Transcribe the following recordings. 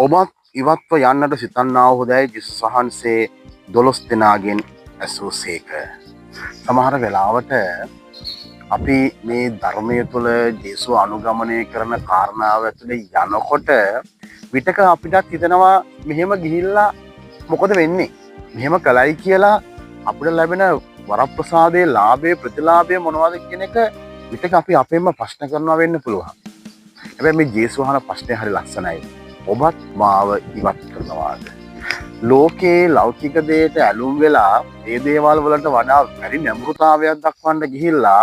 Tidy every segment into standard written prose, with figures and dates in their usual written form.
ඔබත් ඉවත්ව යන්නට සිතන්නාවුදැයි ජේසුස් වහන්සේ 12 දෙනාගෙන් ඇසූසේක. සමහර වෙලාවට අපි මේ ධර්මය තුළ ජේසුව අනුගමනය කරන කාරණාව ඇතුලේ යනකොට විටක අපිටත් හිතෙනවා මෙහෙම ගිහිල්ලා මොකද වෙන්නේ? මෙහෙම කළයි කියලා අපිට ලැබෙන වරප්‍රසාදයේ ලාභය ප්‍රතිලාභය මොනවද කියන එක විටක අපි අපෙන්ම ප්‍රශ්න කරනවා වෙන්න පුළුවන්. හැබැයි මේ ජේසු අහන ප්‍රශ්නය හරි ලස්සනයි. ඔබත් මාව ඉවත් කරනවාද? ලෝකයේ ලෞකික දේට ඇලුම් වෙලා ඒ දේවල් වලට වඩා වැඩි නැඹුරුතාවයක් දක්වන්න ගිහිල්ලා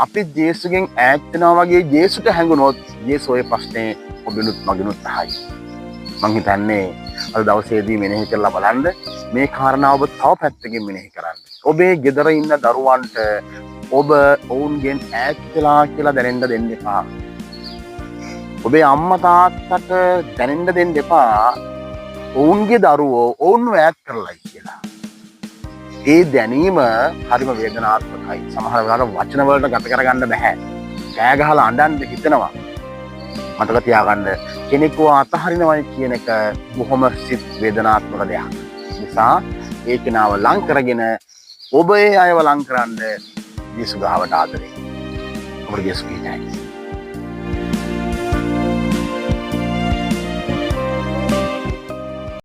අපි ජේසුගෙන් ඈත් වෙනවා වගේ ජේසුට හැඟුණොත් ජේසු ඔය ප්‍රශ්නේ ඔබෙනුත් මගෙනුත් අහයි. මං හිතන්නේ අද දවසේදී මෙනෙහි කරලා බලන්න මේ කාරණාව ඔබ තව පැත්තකින් මෙනෙහි කරන්න. ඔබේ ගෙදර ඉන්න දරුවන්ට ඔබ ඔවුන්ගෙන් ඈත් වෙලා කියලා දැනෙන්න දෙන්න එපා. ඔබේ අම්මා තාත්තට දැනෙන්න දෙන්න එපා ඔවුන්ගේ දරුවෝ ඔවුන්ව ඈත් කරලයි කියලා. ඒ දැනීම හරිම වේදනාත්මකයි. සමහර වෙලාවට වචන වලට ගත කරගන්න බැහැ. කෑ ගහලා අඬන්න හිතෙනවා. මතක තියාගන්න, කෙනෙකුව අතහරිනවයි කියන එක බොහොම සිත් වේදනාත්මක දෙයක්. නිසා ඒ කෙනාව ලං කරගෙන ඔබ ඒ අයව ලං කරන්න ජේසු ගාවට ආදරේ. ඔබට ජේසු පිහිටයි.